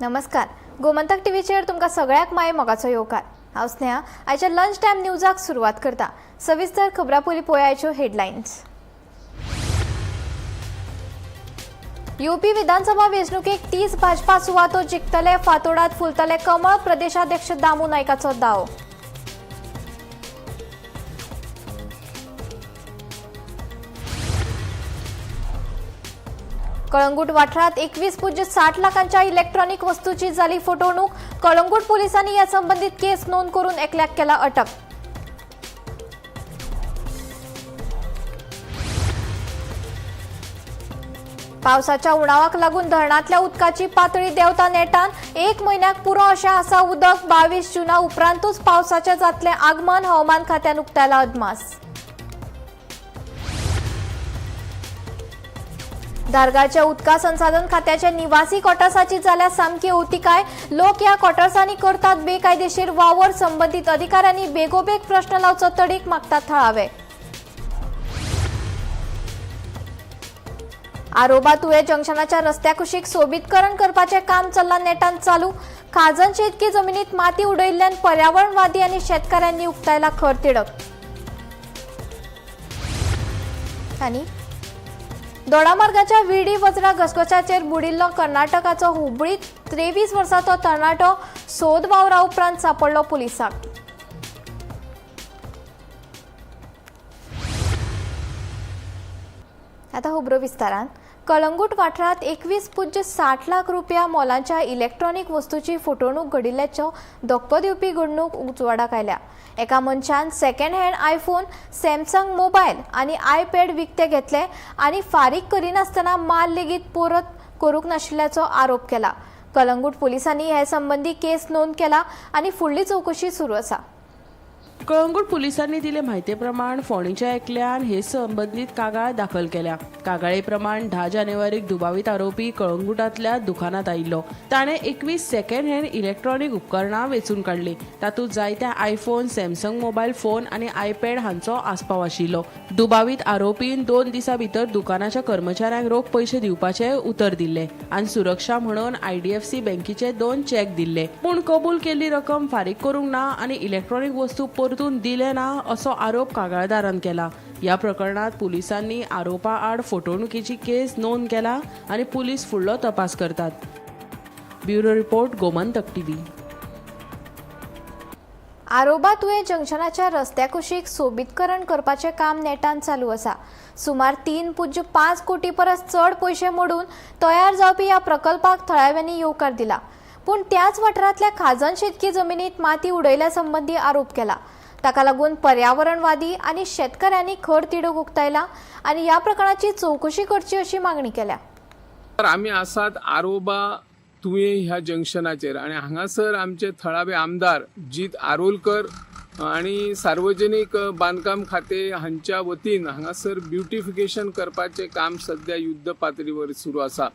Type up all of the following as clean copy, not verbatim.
नमस्कार, गोमंतक टीव्हीचेर तुमकां सगळ्याक माय मोगाचो येवकार. हांव स्नेहा आयच्या लंच टायम न्यूजाक सुरवात करता. सविस्तर खबरां पयलीं पळोवया आयच्यो हेडलायन्स. यूपी विधानसभा वेंचणुकेक 30 भाजपा सुवातो जिखतले, फातोडात फुलतले कमळ, प्रदेशाध्यक्ष दामू नायकाचो दावो. कळंगूट वाठारात 21.60 लाखांच्या इलेक्ट्रॉनिक वस्तूची झाली फटवणूक. कळंगूट पोलिसांनी या संबंधित केस नोंद करून एकल्याक केला अटक. पावसाच्या उणावाक लागून धरणांतल्या उदकाची पातळी देंवता नेटान. एक म्हयन्याक पुरो अशें आसा उदक. 22 जूना उपरांतूच पावसाचें जातलें आगमन, हवामान खात्यान उक्तायला अदमास. धारगाळच्या उदका संसाधन खात्याच्या निवासी क्वॉर्टर्साची जाल्या सामकी अवतिकाय. लोक ह्या क्वॉर्टर्सांनी करतात बेकायदेशीर वावर. संबंधित अधिकाऱ्यांनी बेगोबेग प्रश्न लावचो तडीक मागतात थळावे. आरोबा तुये जंक्शनाच्या रस्त्या कुशीक सोबीतकरण करपाचें काम चल्लां नेटान चालू. खाजन शेतकी जमिनीत माती उडयिल्ल्यान पर्यावरणवादी आनी शेतकारांनी उक्तायला खर तिडक. आनी दोडामार्गाच्या विडी वज्रा घसघशाचेर बुडिल्लो कर्नाटकाचो हुबळीत 23 वर्सांचो तरणाटो सोद वावरा उपरांत सापडलो पुलिसांक. आतां खबरो विस्तारान. कळंगूट वाठारांत 21.60 लाख रुपया मोलाच्या इलेक्ट्रॉनिक वस्तूची फटवणूक घडिल्ल्याचो धक्को दिवपी घडणूक उजवाडाक आयल्या. एका मनशान second hand iPhone, Samsung mobile आनी आयपॅड विकते घेतले आनी फारीक करिनासतना माल लेगीत परत करूंक नाशिल्ल्याचो आरोप केला. कळंगूट पोलिसांनी हे संबंदी केस नोंद केला आनी फुडली चवकशी सुरू आसा. कळंगूट पोलिसांनी दिले म्हायती प्रमाण फोंडेच्या एकल्यान हे संबंदीत कागाळ दाखल केल्या. कागाळे प्रमाण 10 जानेवारीक दुबावीत आरोपी कळंगूटांतल्या दुकानांत आयिल्लो. ताणें 21 सेकंड हँड इलेक्ट्रॉनिक उपकरणां वेंचून काडलीं. तातूंत जायत्या आयफोन, सॅमसंग मोबायल फोन आनी आयपॅड हांचो आस्पाव आशिल्लो. दुबावीत आरोपीन 2 दिसां भितर दुकानाच्या कर्मचाऱ्यांक रोख पयशे दिवपाचें उतर दिल्लें आनी सुरक्षा म्हणून IDFC बँकेचे 2 चॅक दिल्ले. पूण कबूल केल्ली रक्कम फारीक करूंक ना आनी इलेक्ट्रॉनिक वस्तू परतून दिले ना असो आरोप कागाळदारान केला. ह्या प्रकरणात पोलिसांनी आरोपा आड फटवणुकीची केस नोंद केला आनी पुलीस फुडलो तपास करतात. Bureau report, Gomantak TV. आरोबा तुये जंक्शनाच्या रस्त्या कुशीक सोबीतकरण करपाचें काम नेटान चालू आसा. सुमार 3.5 कोटी परस चड पयशे मोडून तयार जावपी ह्या प्रकल्पाक थळाव्यांनी येवकार दिला. पूण त्याच वाठारांतल्या खाजन शेतकी जमिनीत माती उडयल्या संबंदी आरोप केला. ताका लागून पर्यावरणवादी आनी शेतकऱ्यांनी खर तिडक उक्तायला आनी ह्या प्रकरणाची चवकशी करची अशी मागणी केल्या. तर आमी आसात आरोबा तुये ह्या जंक्शनाचेर आनी हांगासर आमचे थळावे आमदार जीत आरोलकर आनी सार्वजनीक बांदकाम खाते हांच्या वतीन हांगासर ब्युटिफिकेशन करपाचें काम सद्या युद्ध पातळीवर सुरू आसा.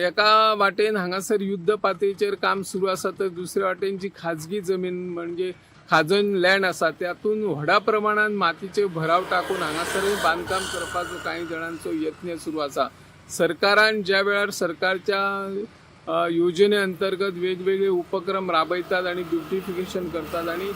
एका वाटेन हांगासर युद्ध पातळीचेर काम सुरू आसा तर दुसऱ्या वाटेन जी खाजगी जमीन म्हणजे खाजन लँड आसा त्यातून व्हडा प्रमाणान मातीचे भराव टाकून हांगासर बांदकाम करपाचो कांय जाणांचो यत्न सुरू आसा. सरकारान ज्या वेळार सरकारच्या योजने अंतर्गत वेगवेगळे उपक्रम राबयतात आनी ब्युटिफिकेशन करतात आनी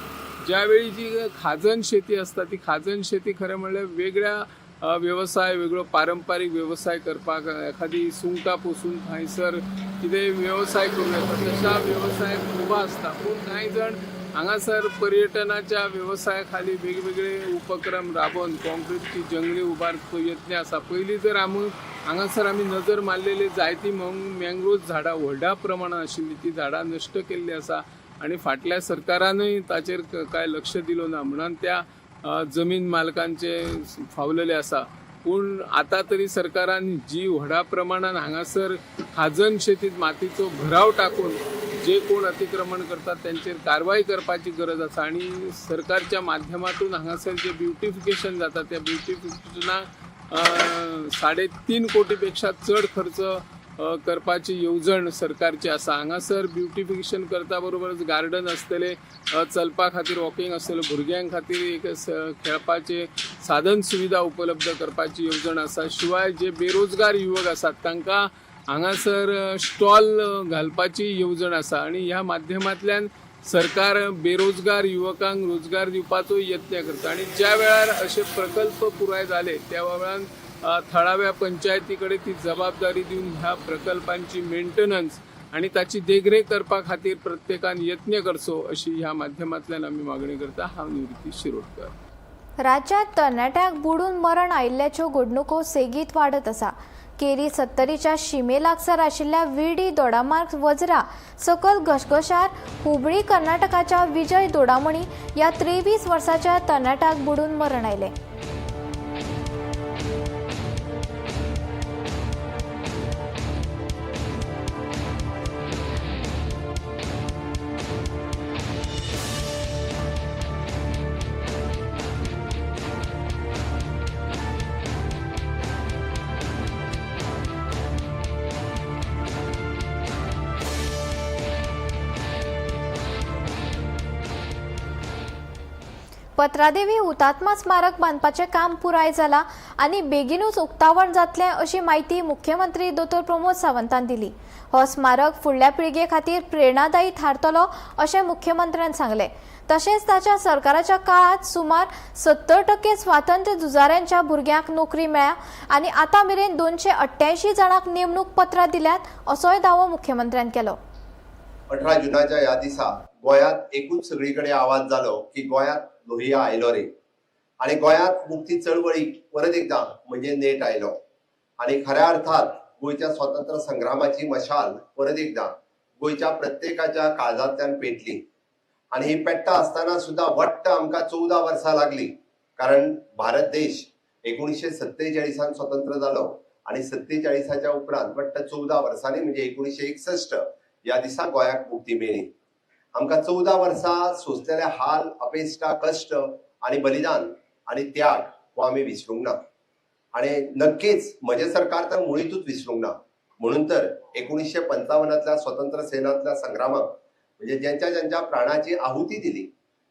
ज्यावेळी जी खाजन शेती आसता ती खाजन शेती खरें म्हणल्यार वेगळ्या वेवसाय, वेगळो पारंपारीक वेवसाय करपाक, एखादी सुंगटां पोसून थंयसर कितें वेवसाय करूं येता तशा वेवसायाक उबो आसता. पूण कांय जाण हांगासर पर्यटनाच्या वेवसाया खाली वेगवेगळे उपक्रम राबोवन कॉन्क्रीटची जंगली उबारचो यत्न आसा. पयलीं जर आमी हांगासर आमी नजर मारलेली जायती मँग्रोव झाडां व्हडा प्रमाणात आशिल्ली ती झाडां नश्ट केल्ली आसा आनी फाटल्या सरकारानूय ताचेर कांय लक्ष दिलो ना म्हणून त्या जमीन मालकांचे फावलेले आसा. पूण आतां तरी सरकारान जी व्हडा प्रमाणात हांगासर खाजन शेतीत मातीचो भराव टाकून जे कोण अतिक्रमण करतात त्यांचेर कारवाई करपाची गरज आसा आनी सरकारच्या माध्यमातून हांगासर जे ब्युटिफिकेशन जाता त्या ब्युटिफिकेशनाक 3.5 कोटीपेक्षा चड खर्च करपाची येवजण सरकारची आसा. हांगासर ब्युटिफिकेशन करता बरोबरच गार्डन आसतलें, चलपा खातीर वॉकिंग आसतलें, भुरग्यां खातीर एक खेळपाचें साधन सुविधा उपलब्ध करपाची येवजण आसा. शिवाय जे बेरोजगार युवक आसात तांकां हांगासर स्टॉल घालपाची येवजण आसा आनी ह्या माध्यमांतल्यान सरकार बेरोजगार युवकांक रोजगार दिवपाचो यत्न करता. आनी ज्या वेळार अशे प्रकल्प पुराय जाले त्या वेळार थळाव्या पंचायती कडेन ती जबाबदारी दिवन ह्या प्रकल्पांची मेंटेनन्स आनी ताची देखरेख करपा खातीर प्रत्येकान यत्न करचो अशी ह्या माध्यमांतल्यान आमी मागणी करता. हांव निवृत्ती शिरोडकर. राज्यांत तरणाट्यांक बुडून मरण आयिल्ल्याच्यो घडणुको सेगीत वाडत आसा. केरी सत्तरीच्या शिमे लागसार आशिल्ल्या विर्डी दोडामार्ग वजरा सकल घसघशार हुबळी कर्नाटकाच्या विजय दोडामणी ह्या 23 वर्साच्या तरणाट्याक बुडून मरण आयलें. पत्रादेवी हुतात्मा स्मारक बांदपाचें काम पुराय जाला आनी बेगीनूच उक्तावण जातलें अशी म्हायती मुख्यमंत्री दोतोर प्रमोद सावंतान दिली. हो स्मारक फुडल्या पिळगे खातीर प्रेरणादायी थारतलो अशें मुख्यमंत्र्यान सांगलें. तशेंच ताच्या सरकाराच्या काळांत सुमार 70% स्वातंत्र्य झुजाऱ्यांच्या भुरग्यांक नोकरी मेळ्ळ्या आनी आतां मेरेन 288 जाणांक नेमणूक पत्रां दिल्यात असोय दावो मुख्यमंत्र्यान केलो. 18 जुनाच्या ह्या दिसा गोंयांत एकूच सगळी कडेन आवाज जालो की गोंयांत लोहिया आयलो रे आनी गोंयांत मुक्ती चळवळीक परत एकदां म्हणजे नेट आयलो आनी खऱ्या अर्थात गोंयच्या स्वातंत्र्य संग्रामाची मशाल परत एकदां गोंयच्या प्रत्येकाच्या काळजांतल्यान पेटली आनी ही पेट्टा आसतना सुद्दां वट्ट आमकां 14 वर्सां लागली, कारण भारत देश 1947 स्वतंत्र जालो आनी 47 उपरांत वट्ट 14 वर्सांनी म्हणजे 1961 ह्या दिसा गोंयाक मुक्ती मेळ्ळी. आमकां 14 वर्सां सोंसलेले हाल, अपेश्टा, कश्ट आनी बलिदान आनी त्याग हो आमी विसरूंक ना आनी नक्कीच म्हजें सरकार तर मुळीतूच विसरूंक ना. म्हणून तर 1955 स्वतंत्र सेनांतल्या संग्रामाक म्हणजे ज्यांच्या ज्यांच्या प्राणाची आहुती दिली,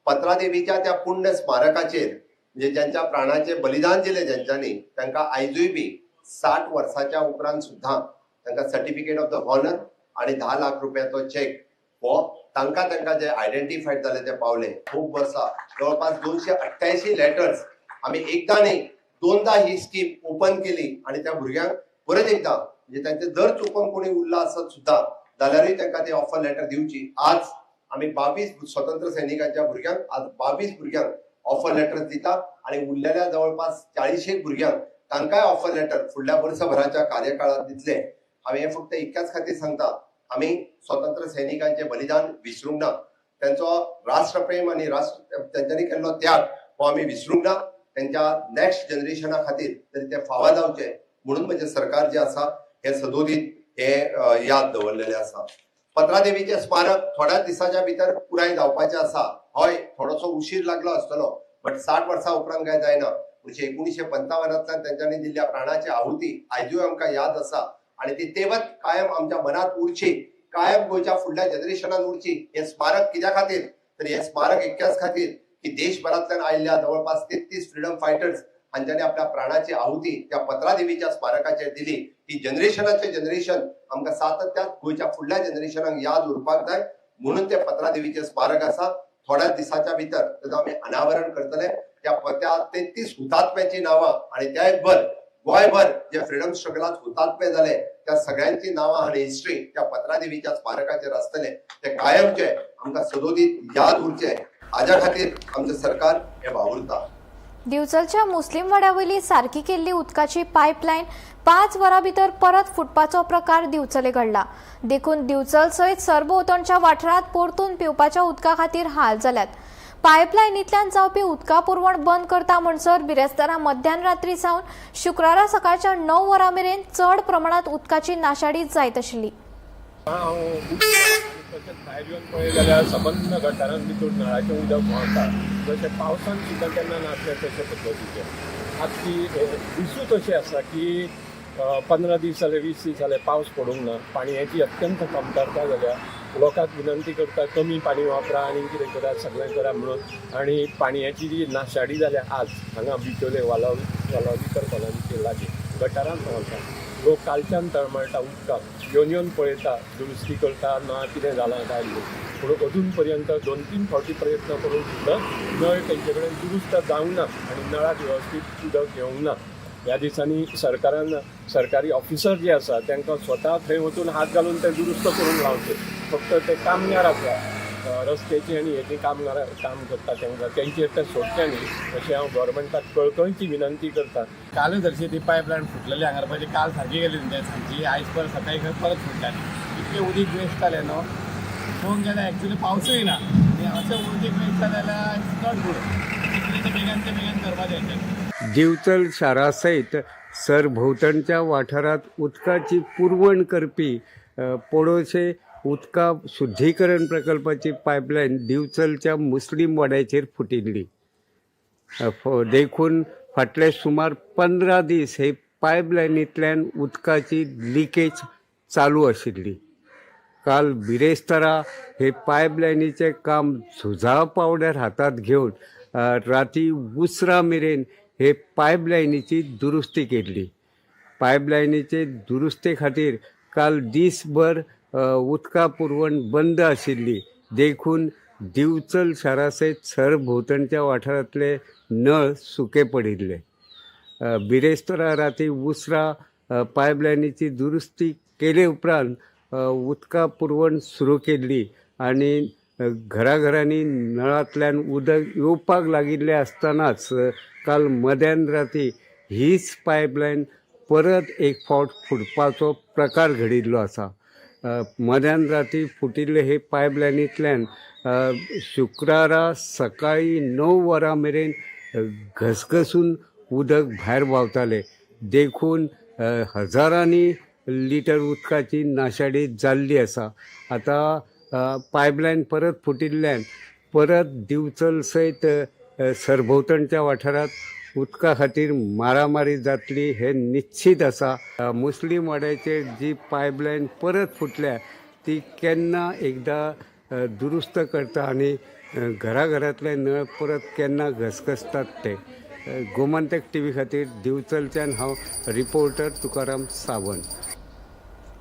पत्रादेवीच्या त्या पुण्य स्मारकाचेर म्हणजे ज्यांच्या प्राणाचे बलिदान दिले ज्यांच्यांनी, तांकां आयजूय बी 60 वर्साच्या उपरांत सुद्दां तांकां सर्टिफिकेट ऑफ the honour आनी 10 लाख रुपयाचो चॅक हो तांकां तांकां जे आयडेंटिफायड जाले ते पावले. खूब वर्सां जवळपास 288 लेटर्स आमी एकदां न्ही दोनदा ही स्कीम ओपन केली आनी त्या भुरग्यांक परत एकदां म्हणजे तांचे जर चुकोन कोणी उरला आसत सुद्दां जाल्यारूय तांकां ते ऑफर लेटर दिवची. आज आमी 22 स्वतंत्र सैनिकांच्या भुरग्यांक आज 22 भुरग्यांक ऑफर लेटर दिता आनी उरलेल्या जवळपास 40 भुरग्यांक तांकांय ऑफर लेटर फुडल्या वर्सभराच्या कार्यकाळात दितले. हांवें हें फक्त इतक्याच खातीर सांगता, आमी स्वतंत्र सैनिकांचे बलिदान विसरूंक ना, त्यांचो राष्ट्रप्रेम आनी राष्ट्र तेंच्यांनी केल्लो त्याग हो आमी विसरूंक ना. त्यांच्या नेक्स्ट जनरेशना खातीर तरी ते फावा जावचे म्हणून म्हणजे सरकार जे आसा हे सदोदीत हे याद दवरलेले आसा. पत्रादेवीचे स्मारक थोड्या दिसाच्या भितर पुराय जावपाचें आसा. हय, थोडोसो उशीर लागलो आसतलो, बट 60 वर्सां उपरांत काय जायना. म्हणजे 1955 तेंच्यांनी दिल्ल्या प्राणाची आहुती आयजूय आमकां याद आसा आनी ती तेवत कायम आमच्या मनात उरची, कायम गोंयच्या फुडल्या जनरेशनान उरची. हे स्मारक कित्या खातीर तर हे स्मारक इतक्याच खातीर की देशभरांतल्यान आयिल्ल्या जवळपास 33 फ्रीडम फायटर्स हांच्यांनी आपल्या प्राणाची आहुती त्या पत्रादेवीच्या स्मारकाचेर दिली. ही जनरेशनाचे जनरेशन आमकां सातत्यात गोंयच्या फुडल्या जनरेशनाक याद उरपाक जाय म्हणून ते पत्रादेवीचे स्मारक आसा. थोड्या दिसाच्या भितर तेजो आमी अनावरण करतले. त्या 33 हुतात्म्याची नांवां आनी त्याच भर गोंयभर जे फ्रीडम स्ट्रगलात हुतात्मे जाले त्या सगळ्यांची नांवां आनी हिस्ट्री त्या पत्रादेवीच्या स्मारकाचेर आसतले. ते कायमचे आमकां सदोदीत याद उरचे हाज्या खातीर आमचें सरकार हे वावुरता. दिवचलच्या मुस्लीम वाड्यावयली सारकी केल्ली उदकाची पायपलायन 5 वरां भितर परत फुटपाचो प्रकार दिवचले घडला. देखून दिवचल सयत सरभोंवतणच्या वाठारांत परतून पिवपाच्या उदका खातीर हाल जाल्यात. पायपलायनींतल्यान जावपी उदका पुरवण बंद करता म्हणसर बिरेस्तारा मध्यान रात्री सावन शुक्रारा सकाळच्या 9 वरां मेरेन चड प्रमाणांत उदकाची नाशाडी जायत आशिल्ली. तशेंच भायर येवन पळयत जाल्यार सबंद गटारान भितर नळाचें उदक व्हांवता, जशें पावसान सुद्दां केन्ना नासलें तशें पद्दतीचें. आज ती दिसूच अशें आसा की 15 दीस जाले, 20 दीस जाले पावस पडूंक ना, पाणयेची अत्यंत कमतरता जाल्या. लोकांक विनंती करता कमी पाणी वापरा आनी कितें करा सगळें करा म्हणून, आनी पाणयेची जी नाशाडी जाल्या आज हांगा बिचोले वालावलीकर कॉलनीचे लागीं गटारान व्हांवता. लोक कालच्यान तळमळटा उदकाक येवन येवन पळयता, दुरुस्ती करता ना कितें जालां काय न्हू. पूण अजून पर्यंत 2-3 फावटी प्रयत्न करून सुद्दां नळ तेंचे कडेन दुरुस्त जावंक ना आनी नळाक वेवस्थीत उदक येवंक ना. ह्या दिसांनी सरकारान सरकारी ऑफिसर जे आसा तांकां स्वता थंय वचून हात घालून ते दुरुस्त करून लावचे. फक्त ते कामगार आसा, रस्त्याची आनी हेची कामगार काम करता तांकां तेंचेर ते सोडचे न्ही अशें हांव गव्हर्मेंटाक कळकळीची विनंती करता. कालच हरशी ती पायपलायन फुटलेली हांगर पळय, काल सारकी गेली न्हू सांजची, आयज परत सकाळी खंय परत फुटल्याली. इतलें उदीक वेस्ट जालें न्हू. पळोवंक गेल्यार एक्चुली पावसूय ना आनी अशें उदीक वेस्ट जालें जाल्यार it's not good. कितलें ते बेगीन ते बेगीन करपाचें हेंचें. दिवचल शारा सयत सरभोंवतणच्या वाठारांत उदकाची पुरवण करपी पोडोशे उदका शुद्धीकरण प्रकल्पाची पायपलायन दिवचलच्या मुस्लीम वाड्याचेर फुटिल्ली. देखून फाटले सुमार 15 दीस हे पायपलायनींतल्यान उदकाची लिकेज चालू आशिल्ली. काल बिरेस्तारा हे पायपलायनीचें काम झुजा पावड्यार हातांत घेवन राती उसरां मेरेन हे पायपलायनीची दुरुस्ती केल्ली. पायपलायनीचे दुरुस्ते खातीर काल दीसभर उदका पुरवण बंद आशिल्ली. देखून दिवचल शारा सयत सरभोंवतणच्या वाठारांतले नळ सुके पडिल्ले. बिरेस्तारा राती उसरां पायपलायनीची दुरुस्ती केले उपरांत उदका पुरवण सुरू केल्ली आनी घराघरांनी नळांतल्यान उदक येवपाक लागिल्लें आसतनाच काल मध्यान राती हीच पायपलायन परत एक फावट फुटपाचो प्रकार घडिल्लो आसा. मध्यान राती फुटिल्ले हे पायपलायनींतल्यान शुक्रारा सकाळीं 9 वरां मेरेन घसघसून उदक भायर व्हांवतालें. देखून हजारांनी लिटर उदकाची नाशाडी जाल्ली आसा. आतां पायपलायन परत फुटिल्ल्यान परत दिवचल सयत सरभोंवतणच्या वाठारांत उदका खातीर मारामारी जातली हें निश्चीत आसा. मुस्लीम वाड्याचेर जी पायपलायन परत फुटल्या ती केन्ना एकदां दुरुस्त करता आनी घराघरांतले नळ परत केन्ना घसघसतात ते. गोमंतक टीव्ही खातीर दिवचलच्यान हांव रिपोर्टर तुकाराम सावंत.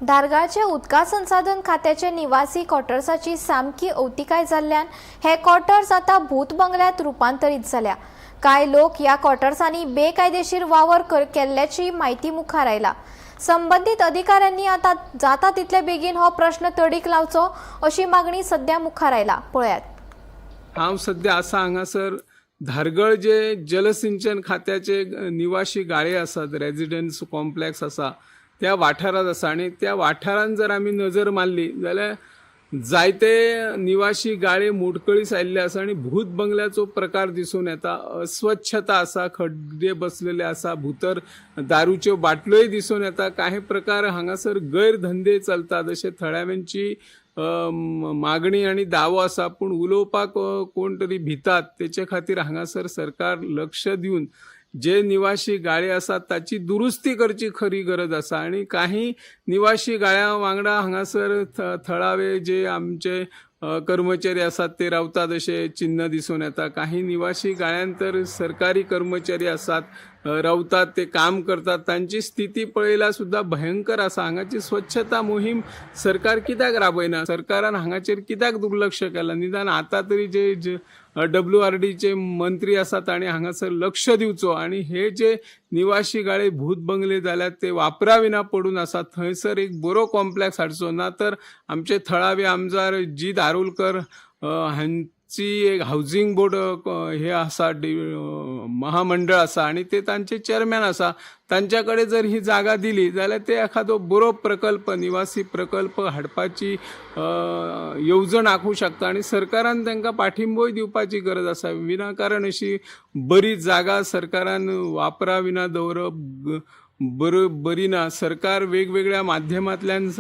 धारगाळचे उदका संसाधन खात्याचे निवासी क्वॉर्टर्साची सामकी अवतिकाय जाल्ल्यान हे क्वॉर्टर्स आतां भूत बंगल्यात रुपांतरीत जाल्या. कांय लोक ह्या क्वॉर्टर्सांनी बेकायदेशीर वावर केल्ल्याची म्हायती मुखार आयला. संबंदीत अधिकाऱ्यांनी आतां जाता तितले बेगीन हो प्रश्न तडीक लावचो अशी मागणी सध्या मुखार आयला. पळयात. हांव सद्या आसा हांगासर धारगळ जे जलसिंचन खात्याचे निवासी गाळे आसात, रेजिडन्स कॉम्प्लेक्स आसा त्या वाठारांत आसा. आनी त्या वाठारांत जर आमी नजर मारली जाल्यार जायते निवासी गाळे मोडकळीस आयिल्ले आसा आनी भूत बंगल्याचो प्रकार दिसून येता. अस्वच्छता आसा, खड्डे बसलेले आसा, भितर दारूच्यो बाटल्योय दिसून येता. कांय प्रकार हांगासर गैरधंदे चलतात अशें थळाव्यांची मागणी आनी दावो आसा. पूण उलोवपाक कोण तरी भितात. तेचे खातीर हांगासर सरकार लक्ष दिवन जे निवासी गाळे आसात ताची दुरुस्ती करची खरी गरज आसा. आनी काही निवासी गाळ्या वांगडा हांगासर थळावे जे आमचे कर्मचारी आसात ते रावतात अशें चिन्न दिसून येता. काही निवासी गाळ्यान तर सरकारी कर्मचारी आसात, रावतात, ते काम करतात. तांची स्थिती पळयल्यार सुद्दां भयंकर आसा. हांगाची स्वच्छता मोहीम सरकार कित्याक राबयना? सरकारान हांगाचेर कित्याक दुर्लक्ष केलां? निदान आतां तरी जे WRDचे मंत्री आसात तांणी हांगासर लक्ष दिवचो आनी हे जे निवासी गाळे भूत बंगले जाल्यात ते वापरा विना पडून आसात थंयसर एक बरो कॉम्प्लेक्स हाडचो. ना तर आमचे थळावे आमदार जीत आरोलकर हांची एक हावजींग बोर्ड हे आसा, महामंडळ आसा आनी ते तांचे चेअरमॅन आसा. तांच्या कडेन जर ही जागा दिली जाल्यार ते एखादो बरो प्रकल्प, निवासी प्रकल्प हाडपाची येवजण आंखूं शकता आनी सरकारान तांकां पाठिंबोय दिवपाची गरज आसा. विनाकारण अशी बरी जागा सरकारान वापरा विना दवरप बरी ना. सरकार वेगवेगळ्या माध्यमांतल्यान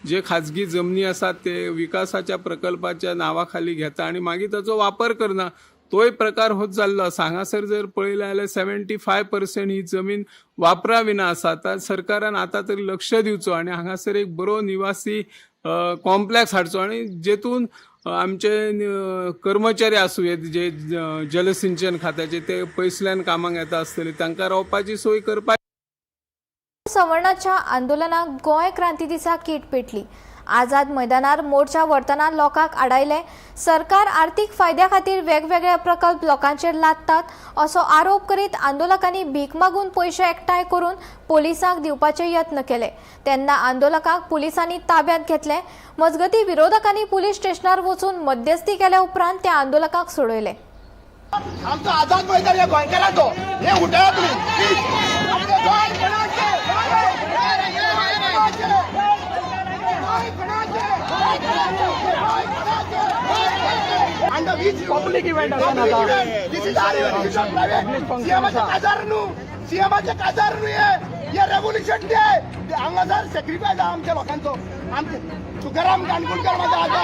जे खाजगी जमनी आसात ते विकासाच्या प्रकल्पाच्या नांवा खाली घेता आनी मागीर ताचो वापर करना. तोय प्रकार होत जाल्लो आसा. हांगासर जर पळयलें जाल्यार 75% ही जमीन वापरा विना आसा. आतां सरकारान आतां तरी लक्ष दिवचो आनी हांगासर एक बरो निवासी कॉम्प्लेक्स हाडचो आनी जेतून आमचे कर्मचारी आसूं येत जे जलसिंचन खात्याचे, ते पयसल्यान कामाक येता आसतले, तांकां रावपाची सोय करपाक. सवर्णाच्या आंदोलनाक गोंय क्रांती दिसा कीट पेटली. आझाद मैदानार मोर्चा व्हरतना लोकांक आडायले. सरकार आर्थीक फायद्या खातीर वेगवेगळे प्रकल्प लोकांचेर लादतात असो आरोप करीत आंदोलकांनी भीक मागून पयशे एकठांय करून पोलिसांक दिवपाचे यत्न केले. तेन्ना आंदोलकांक पुलिसांनी ताब्यांत घेतले. मजगतीं विरोधकांनी पुलीस स्टेशनार वचून मध्यस्थी केल्या उपरांत त्या आंदोलकांक सोडयले. आमचो आझाद मैदान ह्या गोंयकारांचो, हे उठया तुमी प्लीज. गोंय कोणाचें? गोंय कोणाचें? Under which public event? This is our revolution private. सीएमाचे काजार न्हू, सीएमाचे काजार न्हू, हे हे रेव्होल्युशन डे. हांगासर सॅक्रिफायस आहा आमच्या लोकांचो. आमचे तुकाराम काणकोणकर माझा आजा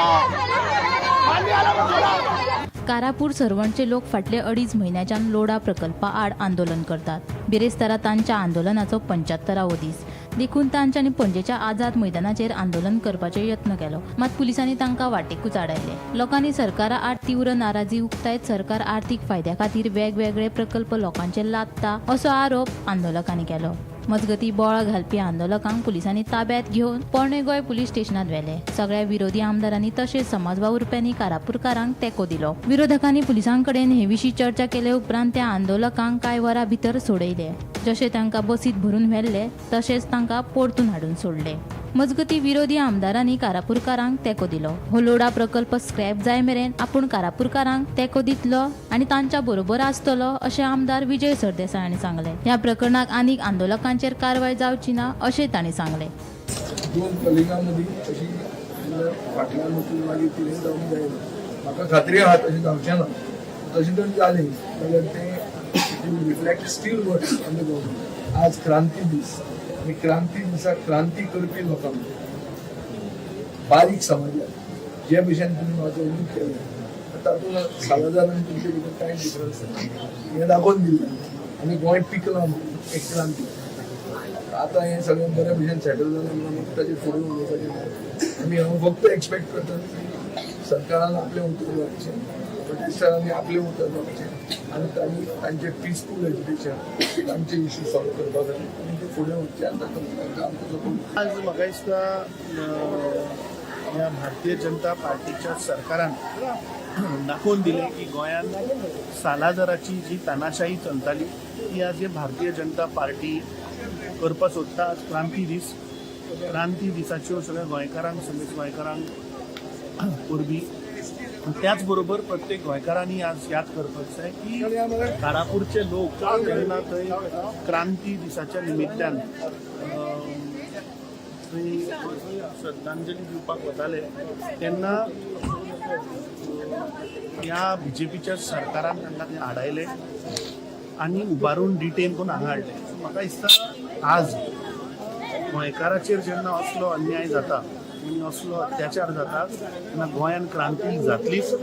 मान्य आला. कारापूर सर्वणचे लोक फाटले 2.5 म्हयन्याच्यान लोढा प्रकल्पा आड आंदोलन करतात. बिरेस्तारा तांच्या आंदोलनाचो 75वो दीस देखून तांच्यांनी पणजेच्या आझाद मैदानाचेर आंदोलन करपाचो यत्न केलो. मात पुलिसांनी तांकां वाटेकूच आडायले. लोकांनी सरकारा आड तीव्र नाराजी उक्तायत सरकार आर्थीक फायद्या खातीर वेगवेगळे प्रकल्प लोकांचेर लादता असो आरोप आंदोलकांनी केलो. मजगतीं, बोवाळ घालपी आंदोलकांक पुलिसांनी ताब्यात घेवन पोरणे गोंय पुलीस स्टेशनात व्हेले. सगळ्या विरोधी आमदारांनी तशेंच समाज वावुरप्यांनी कारापूरकारांक तेंको दिलो. विरोधकांनी पुलिसां कडेन हे विशीं चर्चा केले उपरांत त्या आंदोलकांक कांय वरां भितर सोडयले. जशे तांकां बसीत भरून व्हेल्ले तशेंच तांकां परतून हाडून सोडले. मजगतीं, विरोधी आमदारांनी कारापूरकारांक तेंको दिलो. हो लोढा प्रकल्प स्क्रॅप जाय मेरेन आपूण कारापूरकारांक तेंको दितलो आनी तांच्या बरोबर आसतलो अशें आमदार विजय सरदेसाय हांणी सांगलें. ह्या प्रकरणाक आनीक आंदोलकांचेर कारवाय जावची ना अशें तांणी सांगलें. दोन कलिगां मदीं अशी फाटल्यान वचून मागीर कितें जावंक जायना. म्हाका खात्री आहा, तशें जावचें ना. तशें जर जालें जाल्यार तें will reflect still worse on the government. आज क्रांती दीस आनी क्रांती दिसा क्रांती करपी लोकांक, बारीक समाजाक जे भशेन तुमी वाचवणूक केलें, तातूंत सालाझार आनी तुमचे भितर कांय डिफरन्स ना हें दाखोवन दिलें आनी गोंय पिकलां म्हणून एक क्रांती. आतां हें सगळें बऱ्या भशेन सेटल जालें म्हणून म्हाका ताचेर फुडें उलोवपाचें ना. आमी हांव फक्त एक्सपेक्ट करता की सरकारान आपलें उतर जावचें, प्रोटेस्टरांनी आपलें उतर जावचें आनी तांणी तांचें पिसफूल एज्युकेशन, तांचे इश्यू सॉल्व करपा खातीर आनी ते फुडें वचचे आनी तांकां आमचो सपोर्ट. आज म्हाका दिसता ह्या भारतीय जनता पार्टीच्या सरकारान दाखोवन दिलें की गोंयांत सालाझाराची जी तानाशाही चलताली ती आज हे भारतीय जनता पार्टी करपाक सोदता. आज क्रांती दीस. क्रांती दिसाच्यो सगळ्या गोंयकारांक, सगळ्या गोंयकारांक परबीं. त्याच बरोबर प्रत्येक गोंयकारांनी आज याद करपाक जाय की कारापूरचे लोक जेन्ना थंय क्रांती दिसाच्या निमित्तान थंय श्रद्धांजली दिवपाक वताले तेन्ना ह्या बीजेपीच्या सरकारान तांकां ते आडायले आनी उबारून डिटेन करून हांगा हाडले. सो म्हाका दिसता आज गोंयकाराचेर जेन्ना असलो अन्याय जाता आनी असलो अत्याचार जाता तेन्ना गोंयान क्रांती जातलीच.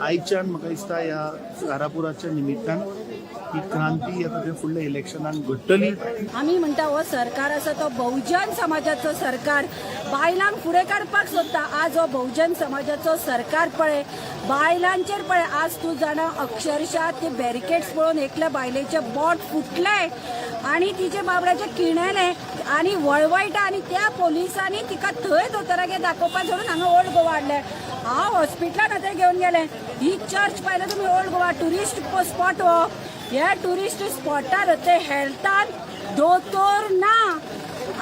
आयच्यान म्हाका दिसता ह्या कारापुराच्या निमित्तान ही क्रांती आतां ते फुडल्या इलेक्शनाक घडटली. आमी म्हणटा, हो सरकार आसा तो बहुजन समाजाचो सरकार बायलांक फुडें काडपाक सोदता. आज हो बहुजन समाजाचो सरकार पळय, बायलांचेर पळय, आज तूं जाणा, अक्षरशः ते बॅरिकेड्स पळोवन एकल्या बायलेचें बोट फुटलें आनी तिचे बाबड्याचें किणेलें आनी वळवळटा आनी त्या पोलिसांनी तिका थंय दोतोरागेर दाखोवपा सोडून हांगा ओल्ड गोवा हाडलें. हांव हॉस्पिटलान आतां घेवन गेलें. ही चर्च पळयल्यार तुमी, ओल्ड गोवा ट्युरिस्ट स्पॉट हो. ह्या ट्युरिस्ट स्पॉटार ते हेल्थान दोतोर ना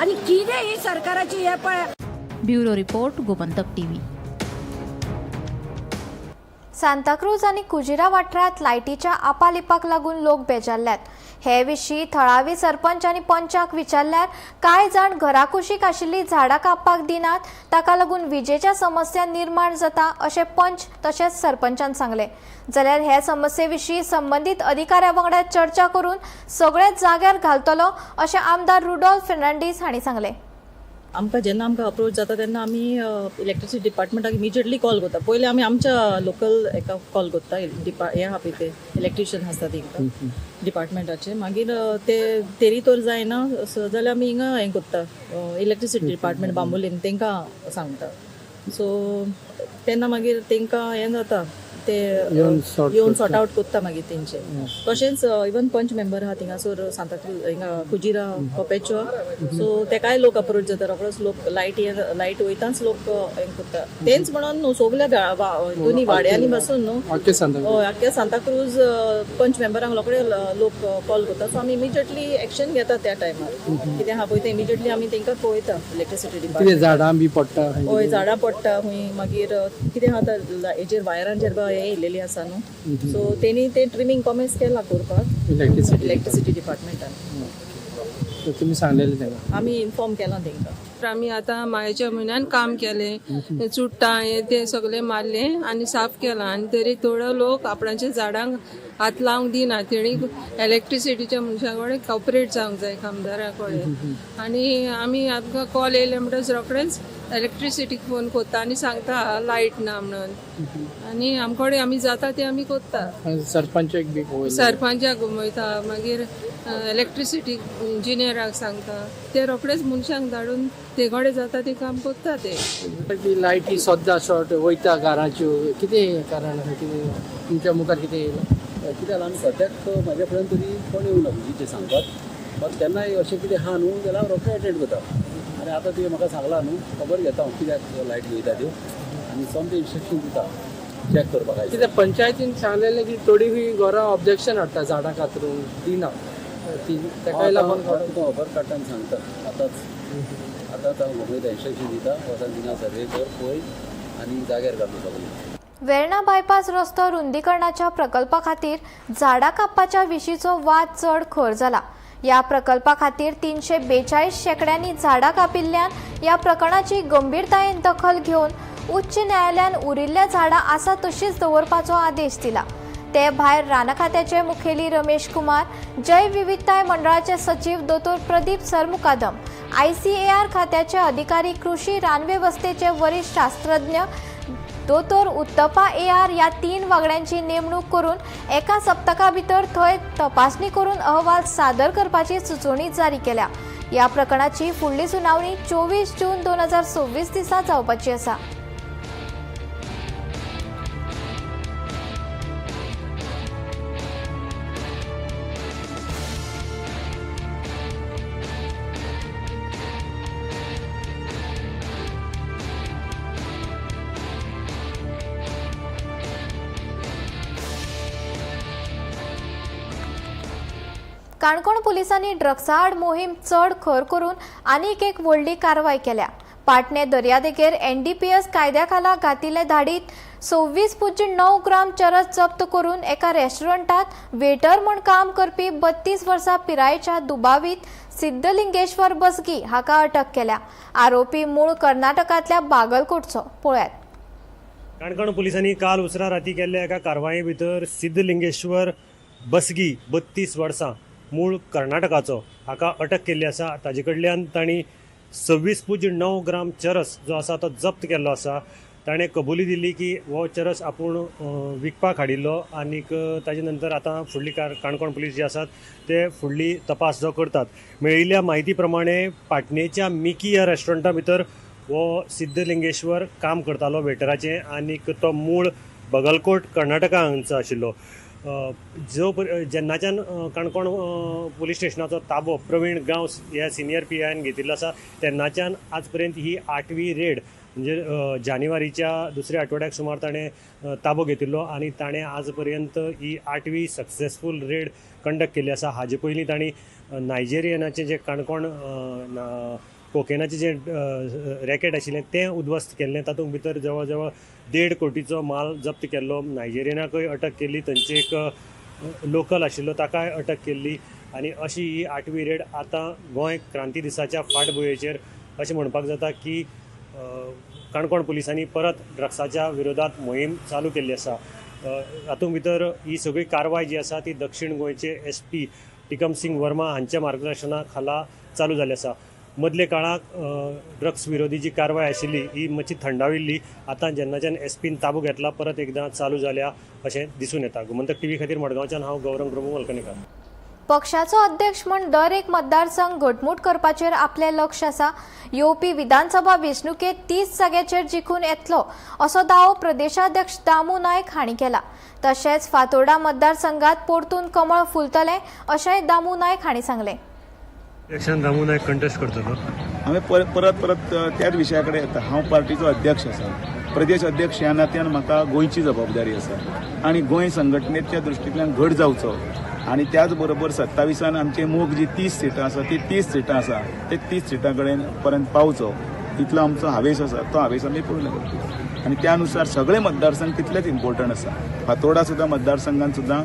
आनी कितें ही सरकाराची हे पळय. Bureau report, Gomantak TV. Santacruz आनी कुजिरा वाठारांत लायटीच्या आपालिपाक लागून लोक बेजारल्यात. हे विशीं थळावी सरपंच आनी पंचाक विचारल्यार कांय जाण घराकुशीक आशिल्लीं झाडां कापपाक दिनात, ताका लागून विजेच्या समस्या निर्माण जाता अशें पंच तशेंच सरपंचान सांगलें. जाल्यार हे समस्ये विशीं संबंदीत अधिकाऱ्या वांगडा चर्चा करून सगळे जाग्यार घालतलो अशें आमदार रुडॉल्फ फेर्नांडीस हांणी सांगलें. आमकां जेन्ना आमकां अप्रोच जाता तेन्ना आमी इलेक्ट्रिसिटी डिपार्टमेंटाक इमिजिएटली कॉल करता. पयलीं आमी आमच्या लोकल एका कॉल करता, हे आहा पळय ते इलेक्ट्रिशियन आसता तेंकां डिपार्टमेंटाचे. मागीर ते तेरी तर जायना जाल्यार आमी हिंगा हें करता, इलेक्ट्रिसिटी डिपार्टमेंट बांबोलीम, तेंकां सांगता. सो तेन्ना मागीर तेंकां हें जाता. ते येवन सॉर्ट आवट कोत्ता मागीर तेंचे. तशेंच इवन पंच मेंबर आहा थिंगासर सांताक्रूज हिंगा कुजिरा कोपेचो, सो तेकाय लोक अप्रोच जाता रोखडोच. लोक लायट लायट वयताच लोक हें करता तेंच म्हणून न्हू, सगल्या दोनी वाड्यांनी बसून न्हू, हय, आख्ख्या सांताक्रूज पंच मेंबरांक रोखडे लोक कॉल करता. सो आमी इमिजिएटली एक्शन घेता त्या टायमार. कितें आहा पळय तें इमिजिएटली आमी तेंकां पळयता इलेक्ट्रिसिटी डिपार्टमेंट. झाडां बी पडटा? हय, झाडां पडटा खंय, मागीर कितें आहा हेजेर वायरांचेर बा हें येयलेली आसा न्हू, सो तेणी तें ट्रिमींग कॉमेन्स केलां करपाक इलेक्ट्रिसिटी डिपार्टमेंटान. तुमी सांगलेलें तेंका? आमी इन्फॉर्म केलां तेंकां. आमी आतां मायाच्या म्हयन्यान काम केलें, चुडटां हें तें सगळें मारलें आनी साफ केलां, आनी तरी थोडो लोक आपणाच्या झाडांक हात लावंक दिना. तेणी इलेक्ट्रिसिटीच्या मनशां कडेन कॉपरेट जावंक जाय, कामदारा कडेन. आनी आमी आमकां कॉल येयले म्हणटच रोखडेच इलेक्ट्रिसिटीक फोन करता आनी सांगता लायट ना म्हणून, आनी आमकडे आमी जाता ते आमी करता. सरपंचाक बी सरपंचाक घुमयता, मागीर इलेक्ट्रिसिटी इंजिनियराक सांगता, ते रोखडेच मनशांक धाडून ते कडेन जाता ते काम करता. ते लायटी सद्दां शॉर्ट वयता घराच्यो, कितें कारण आसा? कितें तुमच्या मुखार कितें येयलां? कितें जालां, आमी सद्याक म्हाज्या फुड्यान तरी कोण येवना म्हणजे सांगपाक, बट तेन्नाय अशें कितें आहा न्हू जाल्यार हांव रोखडें एटेंड करता. आनी आतां तुवें म्हाका सांगलां न्हू, खबर घेता हांव कित्याक लायट वयता त्यो, आनी सोमतें इन्स्ट्रक्शन दिता चॅक करपाक. कित्याक पंचायतीन सांगलेलें की थोडी घरां ऑब्जेक्शन हाडटा झाडां कातरून दिना ती, तेकाय लागून तुका खबर काडटा आनी सांगता. आतांच आतांच हांव घुमयता, इन्स्ट्रक्शन दिता, वचून थिंगा सर्वे कर पळय आनी जाग्यार घालून सगळें. वेर्णा बायपास रस्तो रुंदीकरणाच्या प्रकल्पा खातीर झाडां कापपाच्या विशींचो वाद चड खर जाला. ह्या प्रकल्पा खातीर 342 शेंकड्यांनी झाडां कापिल्ल्यान ह्या प्रकरणाची गंभीरतायेन दखल घेवन उच्च न्यायालयान उरिल्ल्या झाडां आसा तशीच दवरपाचो आदेश दिला. ते भायर रान खात्याचे मुखेली रमेश कुमार, जैव विविधताय मंडळाचे सचीव दोतोर प्रदीप सरमुकादम, ICAR खात्याचे अधिकारी, कृषी रानवेवस्थेचे वरिष्ठ शास्त्रज्ञ दोतोर उत्तपा AR ह्या 3 वांगड्यांची नेमणूक करून एका सप्तका भितर थंय तपासणी करून अहवाल सादर करपाची सुचोवणी जारी केल्या. ह्या प्रकरणाची फुडली सुनावणी 24 जून 2026 दिसा जावपाची आसा. काणकोण पुलिसांनी ड्रग्सा आड मोहीम चड खर करून आनीक एक व्हडली कारवाय केल्या. पाटणे दर्यादेगेर NDPS कायद्या खाला घातिल्ले धाडीत 26.9 ग्राम चरस जप्त करून एका रेस्टॉरंटात वेटर म्हूण काम करपी 32 वर्सां पिरायेच्या दुबावीत सिद्धलिंगेश्वर बसगी हाका अटक केल्या. आरोपी मूळ कर्नाटकांतल्या बागलकोटचो. पळयात. काणकोण पुलिसांनी काल उसरा राती केल्ल्या एका कारवाये भितर सिद्धलिंगेश्वर बसगी 32 वर्सां मूळ कर्नाटकाचो हाका अटक केल्ली आसा. ताजे कडल्यान तांणी 26.9 ग्राम चरस जो आसा तो जप्त केल्लो आसा. ताणें कबुली दिली की हो चरस आपूण विकपाक हाडिल्लो आनीक ताजे नंतर आतां फुडली काणकोण पुलीस जे आसात ते फुडली तपास जो करतात. मेळिल्ल्या म्हायती प्रमाणे पाटणेच्या मिकी ह्या रेस्टॉरंटा भितर हो सिद्धलिंगेश्वर काम करतालो वेटराचें आनीक तो मूळ बगलकोट कर्नाटका हांगचो आशिल्लो. जो जेन्नाच्यान काणकोण पुलीस स्टेशनाचो ताबो प्रवीण गांवस ह्या सिनियर PI घेतिल्लो आसा तेन्नाच्यान आज पर्यंत ही 8वी रेड म्हणजे जानेवारीच्या दुसऱ्या आठवड्याक सुमार ताणें ताबो घेतिल्लो आनी ताणें आज पर्यंत ही 8वी सक्सेसफूल रेड कंडक्ट केल्ली आसा. हाजे पयलीं तांणी नायजेरियनाचें जें काणकोण कोकेनाचें जें रॅकेट आशिल्लें तें उद्ध्वस्त केल्लें. तातूंत भितर जवळ जवळ 1.5 कोटीचो माल जप्त केल्लो. नायजेरियनाकूय अटक केल्ली, थंयचे एक लोकल आशिल्लो ताकाय अटक केल्ली आनी अशी ही 8वी रेड आतां गोंय क्रांती दिसाच्या फाटभुंयेचेर अशें म्हणपाक जाता की काणकोण पुलिसांनी परत ड्रग्साच्या विरोधात मोहीम चालू केल्ली आसा. हातूंत भितर ही सगळी कारवाय जी आसा ती दक्षिण गोंयचे SP Tikam Singh Verma हांच्या मार्गदर्शना खाला चालू जाल्ली आसा. मदले काळाक ड्रग्स विरोधी जी कारवाय आशिल्ली ही मातशी थंडाविल्ली. आतां जेन्नाच्यान एसपीन ताबो घेतला परत एकदां चालू जाल्या अशें दिसून येता. गोमंतक टीव्ही खातीर मडगांवच्यान हांव गौरंग प्रभू मलकणेकर. पक्षाचो अध्यक्ष म्हूण दर एक मतदारसंघ घटमूट करपाचेर आपलें लक्ष आसा. येवपी विधानसभा वेंचणुकेंत 30 जाग्याचेर जिखून येतलो असो दावो प्रदेशाध्यक्ष दामू नायक हांणी केला. तशेंच फातोर्डा मतदारसंघात परतून कमळ फुलतलें अशेंय दामू नायक हांणी सांगलें. इलेक्शन दामू नायक कंटेस्ट करतलो. हांवें परत परत त्याच विशया कडेन येता. हांव पार्टीचो अध्यक्ष आसा. प्रदेश अध्यक्ष ह्या नात्यान म्हाका गोंयची जबाबदारी आसा आनी गोंय संघटनेच्या दृश्टींतल्यान घट जावचो आनी त्याच बरोबर 27 आमचे मोग जी 30 सिटां आसा ती 30 सिटां आसा ते 30 सिटां कडेन पर्यंत पावचो इतलो आमचो हावेस आसा. तो हावेस आमी पूर्ण करतले आनी त्या नुसार सगळे मतदारसंघ तितलेच इम्पॉर्टंट आसा. फातोर्डा सुद्दां मतदारसंघान सुद्दां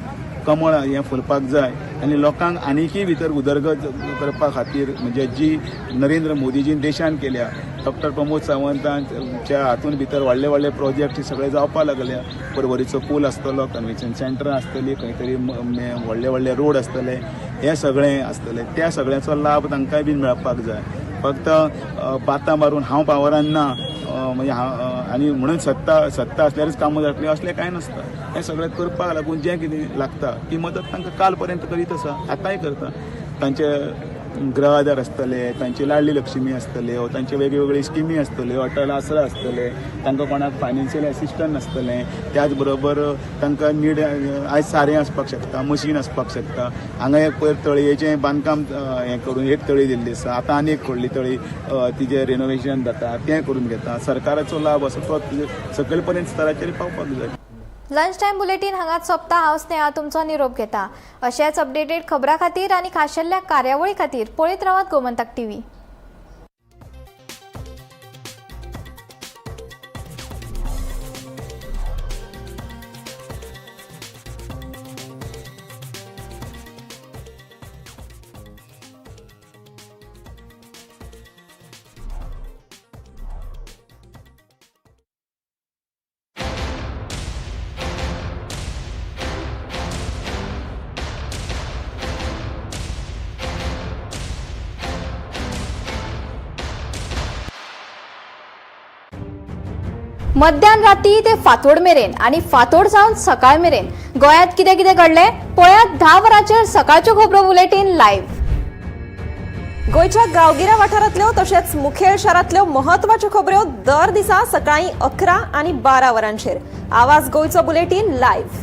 कमळ हें फुलपाक जाय आनी लोकांक आनीकय भितर उदरगत करपा खातीर म्हणजे जी नरेंद्र मोदीजीन देशान केल्या, डॉक्टर प्रमोद सावंतांच्या हातून भितर व्हडले व्हडले प्रोजेक्ट सगळे जावपाक लागल्या. पर्वरीचो पूल आसतलो, कन्व्हेन्शन सेंटर आसतली, खंय तरी व्हडले व्हडले रोड आसतले, हे सगळें आसतलें. त्या सगळ्याचो लाभ तांकांय बीन मेळपाक जाय. फक्त बातां मारून हांव पावरान ना म्हणजे आनी म्हणून सत्ता आसल्यारच कामां जातलीं असलें कांय नासता. हें सगळें करपाक लागून जें कितें लागता ती मदत तांकां काल पर्यंत करीत आसा, आतांय करता. तांचे गृह आधार आसतले, तांची लाडली लक्ष्मी आसतले, तांचे वेगवेगळी स्किमी आसतल्यो, अटल आसरा आसतले, तांकां कोणाक फायनान्शियल एसिस्टंट आसतलें. त्याच बरोबर तांकां नीड आयज सारें आसपाक शकता, मशीन आसपाक शकता. हांगा एक पयर तळयेचें बांदकाम हें करून एक तळी दिल्ली आसा, आतां आनी एक व्हडली तळी तिजें रिनोवेशन जाता तें करून घेता. सरकाराचो लाभ आसा तो सकयल पर्यंत स्तराचेर पावपाक जाय. लंच टायम बुलेटीन हांगाच सोंपता. हांव स्नेहा तुमचो निरोप घेता. अशेच अपडेटेड खबरां खातीर आनी खाशेल्या कार्यावळी खातीर पळयत रावात गोमंतक टीव्ही. मध्यान राती ते फातोड मेरेन आनी फातोड जावन सकाळ मेरेन गोंयांत कितें कितें घडलें पळयात 10 वरांचेर सकाळच्यो खबरो बुलेटीन लायव्ह. गोंयच्या गांवगिऱ्या वाठारांतल्यो तशेंच मुखेल शारांतल्यो म्हत्वाच्यो खबऱ्यो दर दिसा सकाळीं 11 आनी 12 वरांचेर आवाज गोंयचो बुलेटीन लायव्ह.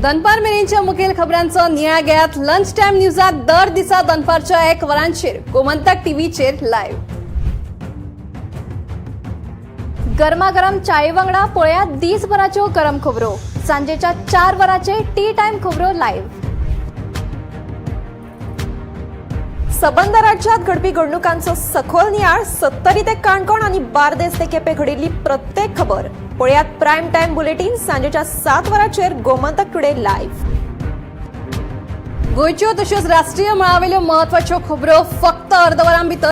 दनपार मेरेनच्या मुखेल खबरांचो नियाळ घेयात लंच टायम न्यूजात दर दिसा दनपारच्या 1 वरांचेर गोमंतक टीव्हीचेर लायव्ह. गरमागरम चाये वांगडा पळयात दिसभराच्यो गरम खबरो सांजेच्या 4 वरांचेर टी टायम खबरो लायव्ह. सबंद राज्यात घडपी घडणुकांचो सखोल नियाळ 70 ते काणकोण आनी बार्देस ते केपें घडिल्ली प्रत्येक खबर पळयात प्रायम टायम बुलेटीन सांजेच्या 7 वरांचेर गोमंतक टुडे लायव्ह. गोंयच्यो तश्योच राष्ट्रीय मळावेल्यो म्हत्वाच्यो खबरो फक्त अर्द वरां भितर.